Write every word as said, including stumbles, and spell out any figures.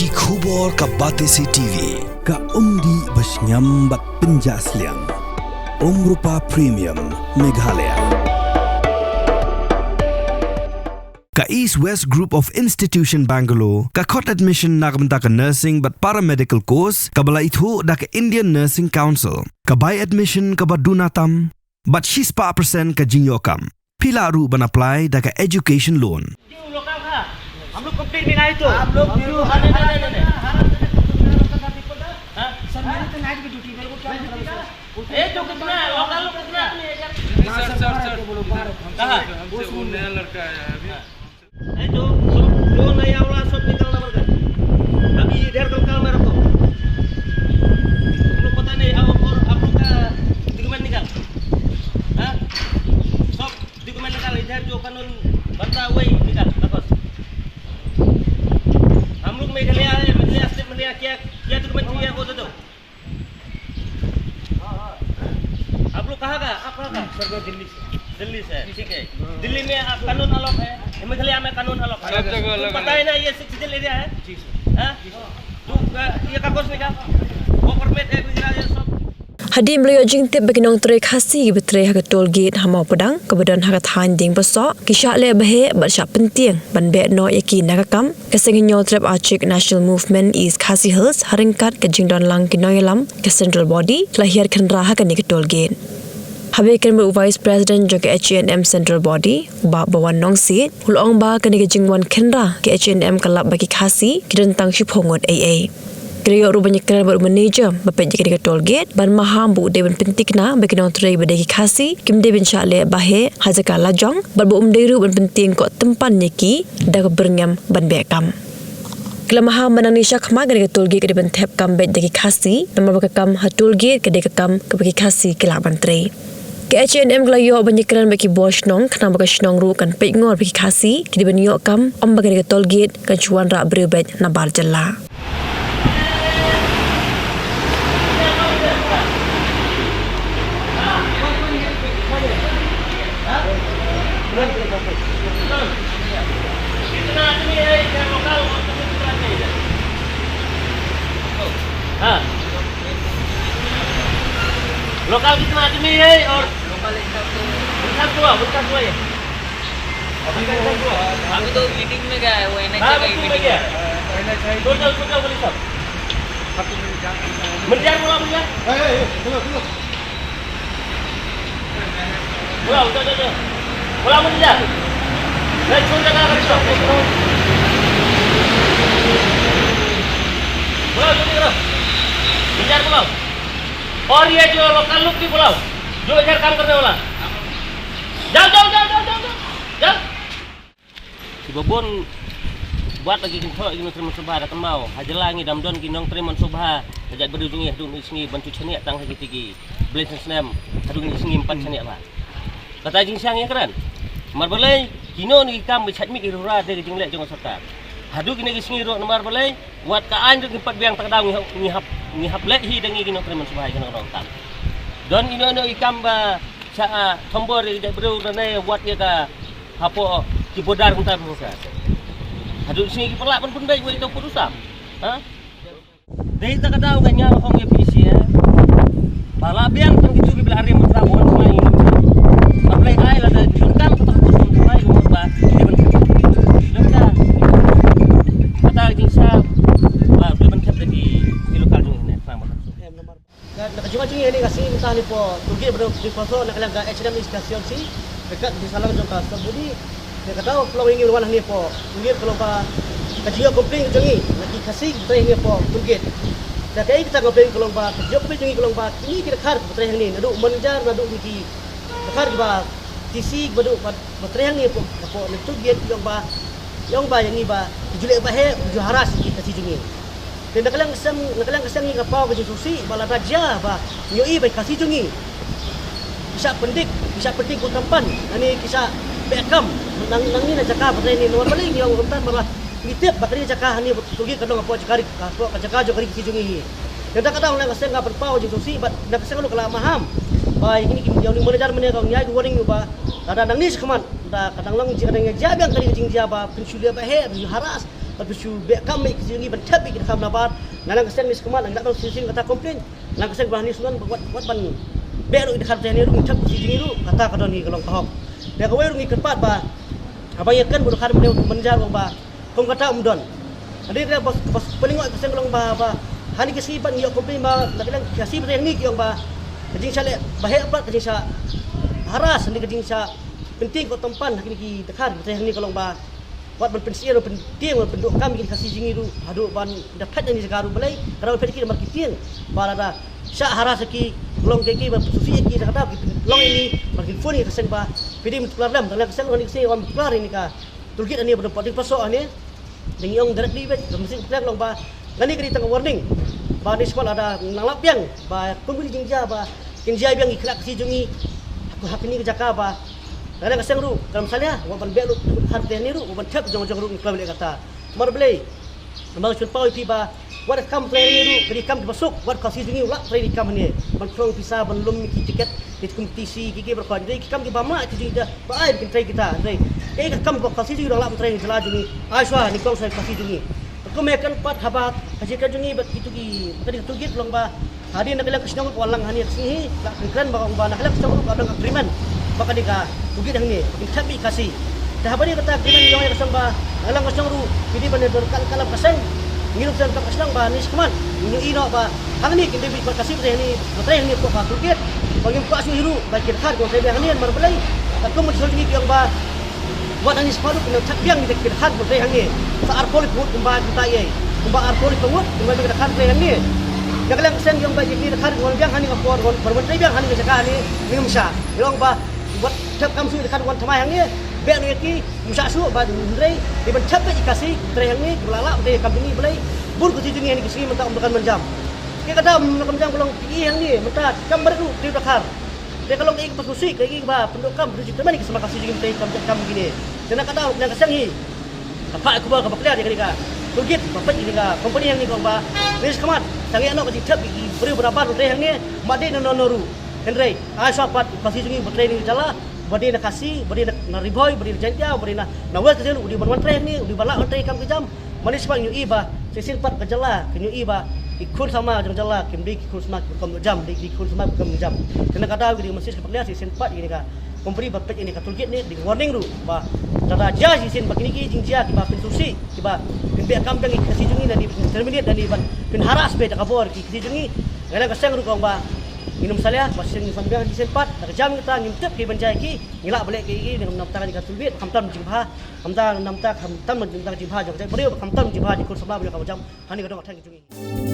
Ki khubor ka Batesi T V, ka umdih ba shngiam bad pynjah sliang. Umrupa Premium, Meghalaya. Ka East West Group of Institution Bangalore, ka khot admission na ka bynta ka nursing bad paramedical course, kaba la ithuh da ka Indian Nursing Council. Ka bai admission kaba duna tam, bad shispah percent ka jingïoh kam. Phi lah ruh ban apply da ka education loan. क्यों लोकल था? हम लोग कंप्लेंट में आए तो। आप लोग मेरे को हाँ, नहीं, नहीं, नहीं, नहीं। हाँ? सर, मेरी तो नाइट की ड्यूटी, मेरे को क्या मतलब है, सर? ए, तो कितना है? लोकल लोग कितना आदमी है इधर? हाँ, सर, सर, बाहर सर, आके बोलो, बाहर आके। कहाँ? हमसे वो नया लड़का आया है अभी। हाँ। नहीं तो, सब जो नया वाला सब निकालना पड़ेगा। अभी इधर को काम में रखो। हम लोग पता नहीं, अब और आप लोग का डॉक्यूमेंट निकाल। हाँ? सब डॉक्यूमेंट निकाल, इधर जो कानून बनता है वही निकाल, वापस। हम लोग मेघालय है, मेघालय स्टेट में क्या, क्या डॉक्यूमेंट चाहिए वो दे दो। आप लोग कहाँ का? आप कहाँ का? सर, मैं दिल्ली से। दिल्ली से, ठीक है। दिल्ली में आप कानून अलग है, मेघालय में कानून अलग है। सब जगह अलग अलग। पता है ना, ये सिक्स हिल एरिया है? जी सर। हाँ? तो, अ, ये कागज निकाल, वो परमिट है वगैरह, ये सब। Hadien ba la ïoh jingtip ba ki nongtrei Khasi kiba trei ha ka toll gate ha Mawpadang, kaba don ha ka thaiñ Diengbasoh, ki shah leh ba heh bad shah pyntieng ban beh noh ïa ki na ka kam, ka Seng Hynñiewtrep Achik National Movement East Khasi Hills, ha ryngkat ka jingdon lang ki nongïalam ka Central Body, ka la hiar khynra ha kane ka toll gate. Haba ïakren bad u Vice President jong ka H A N M Central Body, u Bah Bawan Nongsiej, u la ong ba kane ka jingwan khynra ka H A N M ka lap ba ki Khasi ki don tang shiphew ngut ei ei. Ki la ïoh ruh ban ïakren bad u manager ba peit ïa kane ka toll gate ban maham ba u dei ban pynthikna ba ki nongtrei ba dei ki Khasi kim dei ban shah leh ba heh ha jaka lajong, bad ba um dei ruh ban pyntieng koh tympan ïa ki da ka byrngem ban beh kam. Ki la maham ba nangne shakhmat kane ka toll gate ka dei ban thep kam beit da ki Khasi, namar ba ka kam ha toll gate ka dei ka kam kaba ki Khasi ki lah ban trei. Ka H A N M ka la ïoh ban ïakren bad ki bor shnong khnang ba ka shnong ruh kan peitngor ba ki Khasi ki dei ban ïoh kam, ym ba kane ka toll gate kan shu wanrah briew beit na bar jylla. कितना आदमी है इधर लोकल और तुम कितना आदमी है इधर? हाँ। लोकल कितना आदमी है और लोकल हिसाब से हिसाब हुआ, हिसाब हुआ ये। अभी का हिसाब हुआ। अभी तो मीटिंग में गया है वो, एनएचए हाँ, का ही मीटिंग में मीटिंग गया। है। छोड़ दो, छोड़ दो, बोलिए साहब। मंडियार बोला, मंडियार। ए, ए, ए, सुनो, सुनो। बुलाओ, जाओ, जाओ, जाओ। बुलाओ, मुझे जा। मैं छोड़ देगा, अगर शॉप नहीं करो। बुलाओ, जल्दी करो। इंतजार बुलाओ। और ये जो लोकल लोग भी बुलाओ, जो इधर काम करने वाला। जाओ, जाओ, जाओ। जाओ। Kiba bun, wat la ki kynthoh ki nongtrei mon sngewbha da kynmaw, ha jylla ngi dang don ki nongtrei mon sngewbha, ka jaitbynriew jong ngi haduh kine ki sngi ban shu shaniah tang ha kito ki blei snem, haduh kine ki sngi ym pat shaniah bha. Kata jingshisha ngi kren. Namar balei, kino kine ki kam ba shait mih ki rura dei ka jingleh jong ka sorkar. Haduh kine ki sngi ruh namar balei, wat ka aiñ ruh ngim pat biang, ta ka daw ngi hap, ngi hap, ngi hap leh hi da ngi ki nongtrei mon sngewbha ïa kano kano ka kam. Don ino ino ki kam ba shah, ah, thombor ïa ka jaitbynriew lane wat ïa ka hapoh ki border kumta ba ka. Haduh sngi ki pynlah ban pynbeit wei tang pyrshah. Ha? Dei ta ka daw ka ñiar hong A P C, eh. Ba la biang tang kitu ki ba la rim mynta ba wan tymai. Ba Blei ai lada jingkam ka ta ka kum tymai ka mut ba ki ban. Dei ta. Kata ka jingshisha ba Blei ban thep da ki, ki local jong ngi ne. Khnang ba ka. Ka, na ka jingmut jong ngi ha kane ka sngi mynta hangne hapoh toll gate ba dei Diengbasoh na ka liang ka H A N M East Khasi Hills, ryngkat ka jingsalang jong ka Central Body. Te kata ka long ïa ngi ban wan hangne hapoh toll gate ka long ba ka jingïoh complain ka jong ngi na ki Khasi kiba trei hangne hapoh toll gate. Te kaei kata ka complain ka long ba ka jingïoh complain jong ngi ka long ba kine ki dkhar kiba trei hangne, naduh manager, naduh kine ki dkhar kiba T C kiba duh ba, ba trei hangne hapoh, hapoh na toll gate ki ong ba, ki ong ba ïa ngi ba ki ju leh ba heh, ki ju harass ïa ki Khasi jong ngi. Te na ka liang ka seng, na ka liang ka seng ngi ka paw ka jingsngewsih ba lada jia ba ngi ïohi ba ki Khasi jong ngi ki shah pyndik, ki shah pyndik kum tympan, lane ki shah beh kam. Nang, nangne na jaka ba trei hangne, namar balei ngi ong kumta, namar ba ngi tip ba kane ka jaka hangne ba toll gate ka long hapoh jaka ri, hapoh ka jaka jong ka ri Khasi jong ngi hi. Te na kata ka liang ka seng ka pynpaw ka jingsngewsih bad na ka seng ruh ka la maham ba ïa kine ki, ïa une u manager mynne ka ong ïa ka warning ba lada nangne shakhmat da ka dang long jia, ka dang jia biang kane ka jingjia ba pynshlur ba heh, ba harass. Bad ba shu beh kam ïa ka Khasi jong ngi ban thep ïa ki dkhar nabar. Nga la ka seng ni skemat, nga la ka seng kata complain. Nga la ka seng ba hani sngewbha wat, wat ban beh ruh ïa ki dkhar te ne ruh, thep Khasi jong ngi ruh, kata ka don hi ka long ka hok. Te kawei ruh ngi kyrpad ba haba ïa kan bu dkhar mynne u manager u ong ba kum kata um don. Hynrei ka bos, bos pynlong ka seng ka long ba, ba hani ka sngi pat ngi ïoh complain ba na ka liang Khasi ba te hangne ki ong ba ka jingshah leh ba heh pat, ka jingshah harass, hynrei ka jingshah pyntieng ko tompan ha kine ki dkhar ba te hangne ka long ba wat ban pynsyier, ban pyntieng, ban pynduh kam ïa ki Khasi jong ngi ruh haduh ban da phet na kine ki jaka ruh, balei ka dei ban phet ïa ki namar ki tieng ba lada shah harass ïa ki, long ïa ki, ban pynsngewsih ïa ki, da kata ki long ïa ngi, ban kin phone ïa ka seng ba phi dei ban tuklar lem, tang ka seng ruh hani ka sngi wan tuklar ïa kane ka toll gate hani ba don pat ding pasoh hani. Dang ïong directly bad ka Mynsiem Bakhuid ka long ba kane ka dei tang ka warning ba ne shuwa lada nang lap biang ba kum kine ki jingjia ba kin jia biang ïa ki khynnah Khasi jong ngi ha kane ka jaka ba na ka seng ruh kam salia, wat ban beh lut dkhar te ne ruh, wat ban thep jong jong ruh ngi khlem leh kata. Mar balei? Namar shu pynpaw ïa phi ba wat ka kam trei ruh ka dei kam kaba suk, wat Khasi jong ngi u lah trei kam ne ban khrong pisa, ban lum ki tiket, ki kum T C, ki ki baroh, ki kam kiba ma ki jong ngi da ba ai kin trei kita, trei. Kaei ka kam ba Khasi jong ngi dang lah ban trei jylla jong ngi. Ai shuwa nyngkong shuwa Khasi jong ngi. Kum ïa kan pat haba ka jingkren jong ngi bad kitu ki, ka dei ka toll gate long ba hadien na ka liang ka shnong ka wan lang hani ka sngi hi la kren ba ong ba na ka liang ka shnong ruh ka don agreement ba ka dei ka toll gate hangne ba kin thep ïa ki Khasi. Te haba dei kata agreement ïong ïa ka shnong ba na ka liang ka shnong ruh ki dei ban ïadon ka, ka lap ka seng. Ngi ruh seng ka shnong ba ne shakhmat ngi ïohi noh ba hangne kin dei bad Khasi ba trei hangne, ba trei hangne hapoh ka toll gate. Ba ngim kwah shuh hi ruh ba ki dkhar ki wan trei biang hangne, namar balei? Katkum ki shnong jong ngi ki ong ba wat hangne shakhmat ruh kin nang thep biang ïa ki dkhar ba trei hangne. Sa arphew laiphew ngut kumba kumta ei, kumba arphew laiphew ngut kumba ki dkhar trei hangne. Na ka liang ka seng ki ong ba ïa ki dkhar ki wan biang hangne ka por, wan, wan trei biang hangne ka jaka hangne, ngim shah. Ki ong ba wat thep kam shuh ïa ki dkhar wan thymmai hangne, beh noh ïa ki, ngim shah shuh ba hynrei dei ban thep beit ïa ki Khasi trei hangne, kiba la lah trei kam jong ngi, balei? Bun Khasi jong ngi hangne ki sngi mynta ym don kam jam. Ki kata ym don kam jam ka long phi i hangne mynta kam barit ruh ki dkhar. Te ka long kaei kaba sngewsih, kaei kaba pynduh kam, pynduh jingkyrmen ïa ki samla Khasi jong ngi, te kam, kam kine. Te na ka daw na ka seng hi ka phah ïa ka khubor kaba clear ïa kane ka toll gate ba peit ïa kane ka company hangne ka ong ba ne shakhmat tang ïa noh ka jingthep ïa ki briew ba nabar ba trei hangne, ym dei na no no ruh. Hynrei ai shuwa pat u Khasi jong ngi ba trei na ka jylla, ba dei na Khasi, ba dei na, na Ri Bhoi, ba dei na Jaiñtia, ba dei na, na West Khasi Hills, u dei ban wan trei hangne, u dei ban lah wan trei kam ki jam. Mane shuwa ngi ïohi ba shisien pat ka jylla ka ngi ïohi ba ki khun samla jong jylla kim dei ki khun samla kiba kum jam, dei ki khun samla kiba kum jam. Te na ka daw ki dei message kaba clear shisien pat ïa kane ka company ba peit ïa kane ka toll gate ne, dei warning ruh ba lada jia shisien ba kine ki jingjia kiba pynsngewsih, kiba pynbeh kam biang ïa ki Khasi jong ngi, lane pyn terminate, lane ban pynharass beit da ka bor ïa ki Khasi jong ngi. Nga la ka seng ruh ka ong ba ngin ym salia, ba shisien ngin sam biang shisien pat, da ka jam kita ngim tip kaei ban jia ïa ki, ngi lah ban leh kaei kaei, ngin ym namta kane ka toll gate, khamtam jingbha. Khamtam namta, khamtam namta ka jingbha jong ka jaitbynriew, khamtam jingbha jong ki khun samla ba ïoh ka ba jam hangne ka dong ka thaiñ ka jong ngi.